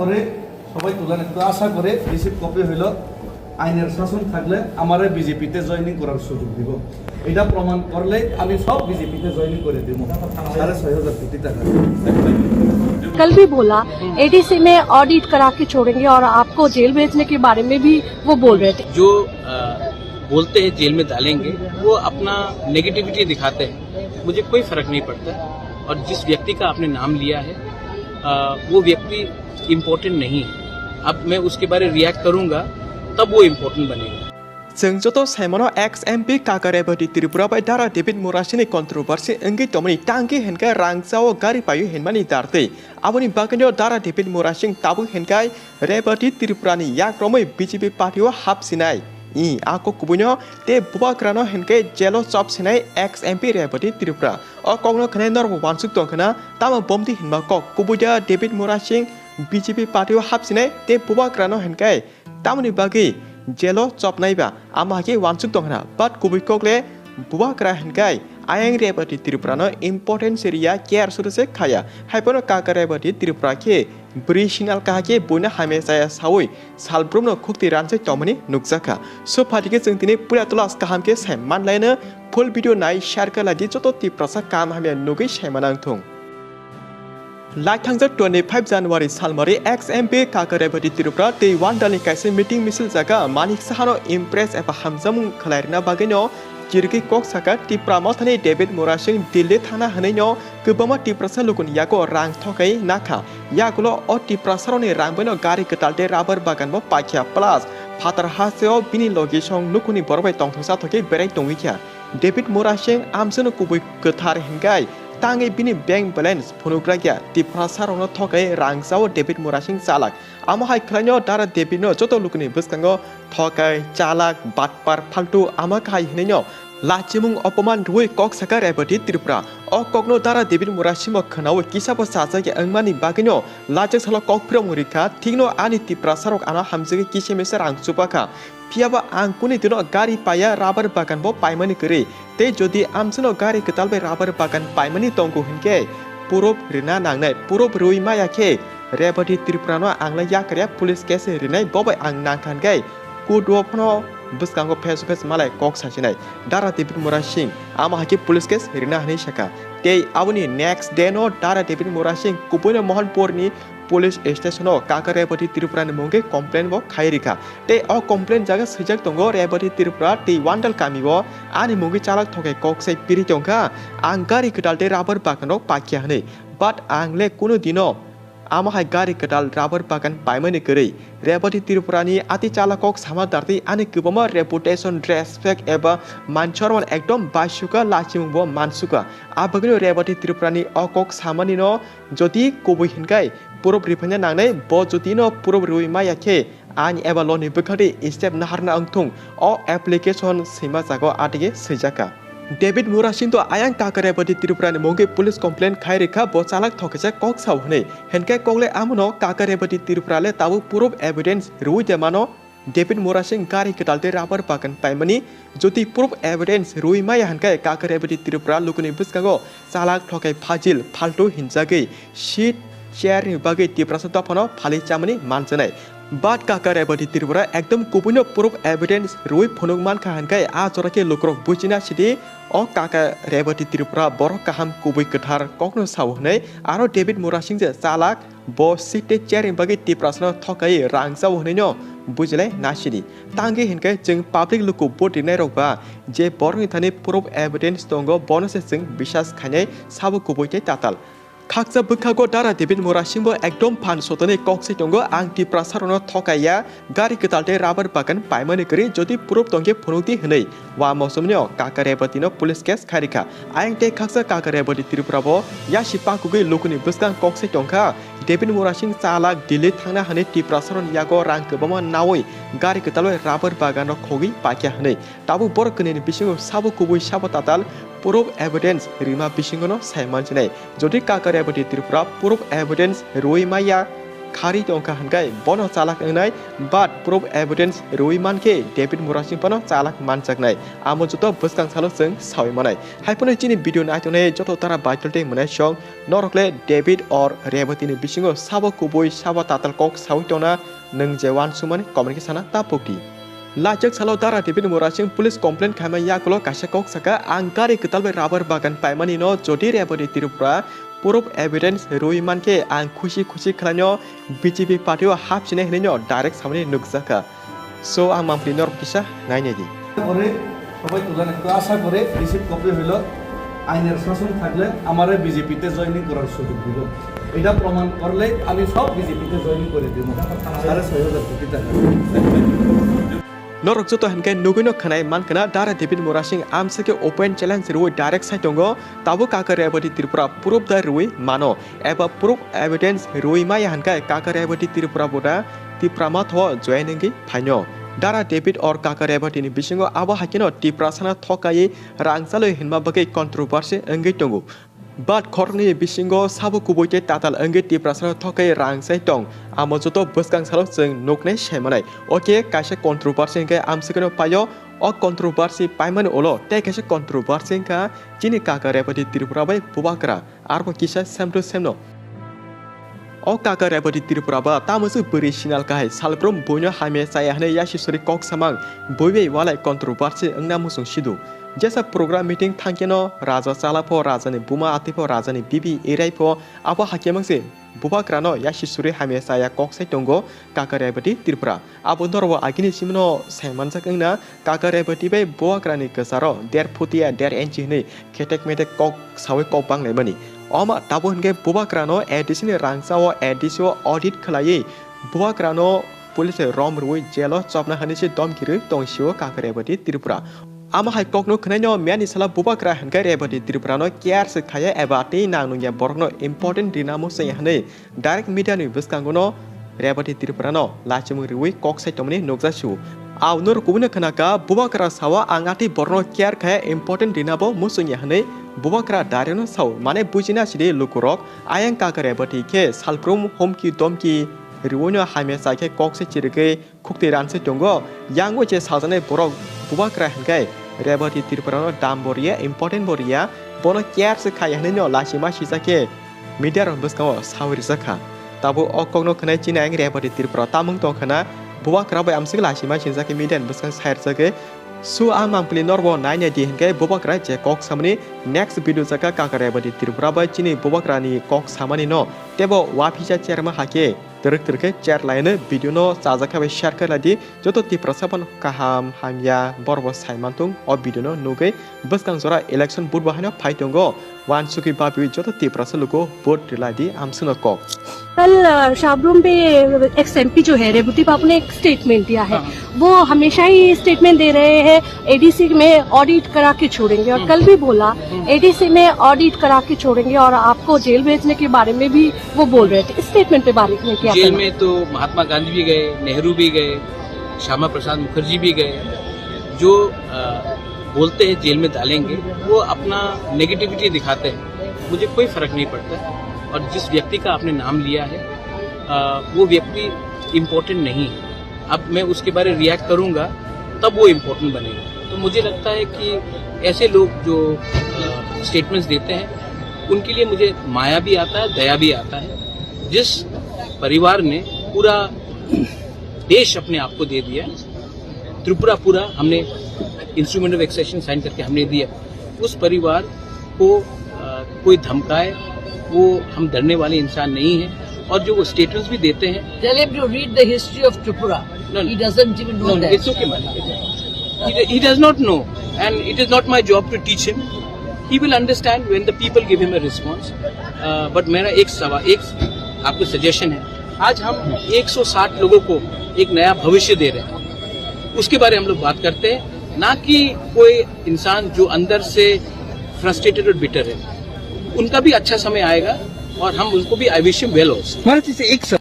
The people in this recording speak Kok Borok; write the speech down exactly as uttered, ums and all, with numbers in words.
করে সবাই তুলে নেন। তো আশা করে রিসিভ কপি হইল, আইনের শাসন থাকলে আমারে বিজেপিতে জয়েনিং করার সুযোগ দিব। এটা প্রমাণ করলে আমি সব বিজেপিতে জয়েনিং করে দিব। সাড়ে ছয় হাজার কোটি টাকা। कल भी बोला, एडीसी में ऑडिट करा के छोड़ेंगे और आपको जेल भेजने के बारे में भी वो बोल रहे थे। जो अ, बोलते हैं जेल में डालेंगे, वो अपना नेगेटिविटी दिखाते हैं, मुझे कोई फर्क नहीं पड़ता। और जिस व्यक्ति का आपने नाम लिया है, अ, वो व्यक्ति इम्पोर्टेंट नहीं है। अब मैं उसके बारे रिएक्ट करूंगा, तब वो इम्पोर्टेंट बनेगा। Chwng joto saimano, ex M P Kaka Rebati Tripura bai Dara David Murasingni controversy wngwi tongmani tangwi hinkhe rangchao gari paio hinmani dartwi. Aboni bagwino Dara David Murasing tabuk hinkhe Rebati Tripurani yak romwi B J P party-o hapsinai. I, a kok kubuino tei bubagrano hinkhe jelo chopsinai ex M P Rebati Tripura. O kokno khwnai norokbo wansuk tongkhwna, tamo bomdi hinma kok kubui da David Murasing B J P party-o hapsinai tei bubagrano hinkhe tamoni bagwi jelo chopnai ba, ama hai khe wansuk tong hwna. But kubui kok le bubagra hinkhe ayang Rebati Tripura no importance riya, care suru se khaya. Hai phano Kaka Rebati Tripura khe bwrwi sinal kahai khe buino hamya chaya saui salbrumno khukti ranjak tongmani nukjakha. So phaidi khe chwng tini puila tulas kaham khe sai manlaino, full video nai share khe laidi joto Tiprasa kam hamya nugwi sai manang thung. Laithangjak twenty five January salmari ex M P Kaka Rebati Tripura tei Wandalni kaisa meeting misil jaga Manik Sahano impress eba hamjakmung khwlairina bagwino kirigwi kok saka Tipra Mothani David Murasing Delhi thangna hwnwino kwbangma Tiprasa lukuni yago rang thokai nakha. Yagulo o Tiprasarokni rang baino gari kwtal tei rubber bagan bo paikha plus phatar hasteo bini logi song nukhungni borok bai tongthoksa thokhe berai tongwi kha. David Murasing amsano kubui kwthar hinkhai tangwi bini bank balance phunukrakya. Tiprasarokno thokai rang chao David Murasing chalak. Amo hai khwlaino Dara Davidno joto lukuni bwskango thokai, chalak, batpar, phaltu ama kahai hwnwino lachimung opoman rwui kok saka Rebati Tripura. O kokno Dara David Murasingbo khwnaui kisabo chachakya wngmani bagwino lachak salo kok phirokmung rikha, thikno ani Tiprasarok ano hamjagwi kisa misa rang chupakha. Phiyaba ang kuni dino gari paiya, rubber bagan bo paimani kwrwi. Tei jodi amsano gari kwtal bai rubber bagan paimani tongo hinkhe purub rina nangnai. Purub rwi maya khe Rebati Tripura no ang lai yakarya police case rinai, bo bai ang nangkha hinkhe court o phano bwskango face to face malai kok sasinai. Dara David Murasing ama hai khe police case rina hinwi sakha. Tei aboni next day no Dara David Murasing kubuino Mohanpur ni police station o Kaka Rebati Tripura ni mungwi complaint bo khai rikha. Tei o complaint jaga swijak tongo, Rebati Tripura tei Wandal kami o ani mungwi chalak thokai kok sai piri tongkha, ang gari kwtal tei rubber bagan rok pakya hwnwi. But ang le kunu dino amo hai gari kwtal rubber bagan paimani kwrwi. Rebati Tripura ni ati chalak kok sama dartwi ani kwbangma reputation, respect eba man sorman ekdom baisuka, lachimung bo mansuka. A bagwino Rebati Tripura ni o kok samani no jodi kubui hinkhai purub riphaina nangnai, bo jodi no purub rwi maya khe ain eba law ni bwkhadi step naharna wngthung, o application swima jago adige swijakha. David Murasing to ayang Kaka Rebati Tripura ni mungwi police complaint khai rikha, bo chalak thokesa kok sao hwnwi. Hinkhe kokle amono Kaka Rebati Tripura le tabuk purub evidence rwi de mano. David Murasing gari kwtal tei rubber bagan paimani jodi purub evidence rwi maya hinkhe Kaka Rebati Tripura lukuni bwskango chalak thokai phajil phaltu hinjagwi seat chair ni bagwi Tiprasa dophano phalwi chamani manjanai. But Kaka Rebati Tripura ekdom kubuino purub evidence rwi phunuk mankha hinkhe a jora khe lukurok buchina sidi o Kaka Rebati Tripura borok kaham kubui kwthar kokno sao hwnwi aro David Murasing je chalak bo seat tei chair ni bagwi Tiprasano thokai rang chao hwnwino bujilai nasidi. Tangwi hinkhe chwng public luku vote rinai rok ba je borokni thani proof evidence tongo bono se chwng bisas khainai sabo kubui tei tatal. Khaksa bwkhago Dara David Murasingbo ekdom phan sotoni kok se tongo, ang Tiprasarokno thokaiya, gari kwtal tei rubber bagan paimani kwrwi jodi proof tongkhe phunukdi hwnwi. Wa mosomnio Kaka Rebati no police case khairikha. Ayang tei khaksa Kaka Rebati Tripura bo yasi pakugwi lukuni bwskang kok se tongkha. David Murasing chalak Delhi thangna hwnwi Tiprasarokni yago rang kwbangma naui gari kwtalwi rubber bagan rok khogwi paikha hwnwi. Tabuk borok kwnwini bisingo sabo kubui sabo tatal proof evidence rima bisingono sai mansinai. Jodi Kaka Rebati Tripura proof evidence rwi maya, kharwi tongkha hwnkhe bono chalak wngnai, but proof evidence rwui mankhe David Murasing phano chalak manjaknai. Amo joto bwskang salo chwng saui manai. Hai phano chini video naitongnai joto tara baitul tei mwnai song norok le David or Rebati ni bisingo sabo kubui sabo tatal kok saui tongna nwng je uansukmani comment khe sana ta pokdi. Lachak salo Dara David Murasing police complaint khaima yagulo kaisa kok saka, "Ang gari kwtal bai rubber bagan paimani no jodi Rebati Tripura proof evidence rwui mankhe ang khusi khusi khlaino B J P party o hapsinai hinwi no direct samani nukjakha." So ang mampli norok kisa nainai di. পরে সবাই তুলে রাখতো। আশা করে receive copy হইল। আইনের শাসন থাকলে আমারে বিজেপিতে জয়েনিং করার সুযোগ দিব। এটা প্রমাণ করলে আমি সব বিজেপিতে জয়েনিং করে দিব। সাড়ে ছয় হাজার কোটি টাকা। Norok joto hinkhe nugwino khwnai mankha na Dara David Murasing amsike open challenge rwui direct sai tongo, tabuk Kaka Rebati Tripura proof da rwui mano, eba proof evidence rwui maya hinkhe Kaka Rebati Tripura bo da Tipra matho join wngwi phaino. Dara David or Kaka Rebati ni bisingo abo haikeno Tiprasano thokaiwi rang chalwi hinma bagwi controversy wngwi tongo. But khoroknwi bisingo sabo kubui tei tatal wngwi Tiprasano thokaiwi rang chai tong, amo joto bwskang salo chwng nuknai saimanai. Oke, kaisa controversy hwnkhe amswkeno paio, o controversy paimani ulo tei kaisa controversy wngkha chini Kaka Rebati Tripura bai Bubagra. Arbo kisa sem to sem no. O Kaka Rebati Tripura ba tamo se bwrwi sinal kahai salbrum buino hamya chaya hwnwi yasi suri kok samang bui bai walai controversy wngna muchung sidu. Jesa program meeting thangkeno raja chala pho, rajani buma atwi pho, rajani bibi erai pho, abo hakhe mang se Bubagrano yasi suri hamya chaya kok sai tongo Kaka Rebati Tripura. Abo norbo agini simino saimanjak wngna Kaka Rebati bai Bubagrani kwcharo der phutia der inchi hwnwi khetek metek kok saui kok banglaimani. Oma tabuk hinkhe Bubagrano A D C ni rangchao A D C o audit khlaiwi Bubagrano police rom rwui jail o chopna hwnwi se domki rwi tong sio Kaka Rebati Tripura. Amo hai kokno khwnaino miyani sala Bubagra hinkhe Rebati Tripurano care se khaya eba tei nang nungya borokno important rina muchungya hwnwi direct media ni bwskango no Rebati Tripura no lachimung riwi kok sai tongmani nukjasio. Aw norok kubui no khwnaka Bubagra sao ang atwi borokno care khe important rina bo muchungya hwnwi Bubagra direct no sao mane bujina sidi lukurok ayang Kaka Rebati khe salbrum homki domki riwi no hamya chai khe kok se chirigwi khukti ran se tongo. Yang o je sajaknai borok Bubagra hinkhe Rebati Tripura no dam bo riya important bo riya bono care se khaya hwnwi no lachima sijak khe media rok bwskango sawi rijak kha. Tabuk o kokno khwnai chini ayang Rebati Tripura tamung tong khwna Bubagra bai amswk lachima sijak khe media ni bwskang sai rijak khe. Su a mangpili norbo nainai di hinkhe Bubagra je kok samani next video jaka Kaka Rebati Tripura bai chini Bubagra ni kok samani no tebo waphisa cherma hakhe twrwk twrwk khe cher laino video no chajak khe bai share khe lai di. Joto Tiprasa phano kaham hamya borbo sai mantung o video no nugwi bwskang jora election vote bo haino phai tongo. Wansukwi babiwi joto Tiprasa lugo vote rwlai di amswkno kok. कल अ, शाबरूम पे x MP जो है रेवती बाबू ने एक स्टेटमेंट दिया है। हाँ। वो हमेशा ही स्टेटमेंट दे रहे हैं, एडीसी में ऑडिट करा के छोड़ेंगे और हम्म। कल भी बोला हम्म। एडीसी में ऑडिट करा के छोड़ेंगे और आपको जेल भेजने के बारे में भी वो बोल रहे थे। इस स्टेटमेंट पे बारे में क्या जेल कहना? में तो महात्मा गांधी भी गए, नेहरू भी गए, श्यामा प्रसाद मुखर्जी भी गए। जो अ, बोलते हैं जेल में डालेंगे, वो अपना नेगेटिविटी दिखाते हैं। मुझे कोई फर्क नहीं पड़ता। और जिस व्यक्ति का आपने नाम लिया है, अ, वो व्यक्ति इम्पोर्टेंट नहीं है। अब मैं उसके बारे रिएक्ट करूंगा, तब वो इम्पोर्टेंट बनेगा। तो मुझे लगता है कि ऐसे लोग जो अ, स्टेटमेंट्स देते हैं, उनके लिए मुझे माया भी आता है, दया भी आता है। जिस परिवार ने पूरा देश अपने आप को दे दिया, त्रिपुरा पूरा हमने इंस्ट्रूमेंट ऑफ एक्सेशन साइन करके हमने दिया। उस परिवार को, अ, कोई धमकाए, वो हम डरने वाले इंसान नहीं हैं। और जो वो स्टेटमेंट्स भी देते हैं Tell him to read the history of Tripura. No, no. He doesn't even know No, no, that. It's okay, man. He, he does not know, and it is not my job to teach him. He will understand when the people give him a response. Uh, but मेरा एक सवाल, एक आपको सजेशन है, आज हम एक सौ साठ लोगों को एक नया भविष्य दे रहे हैं, उसके बारे में हम लोग बात करते हैं, ना कि कोई इंसान जो अंदर से फ्रस्ट्रेटेड और बिटर है, उनका भी अच्छा समय आएगा और हम उनको भी, I wish him well also. महाराज, जैसे एक सवाल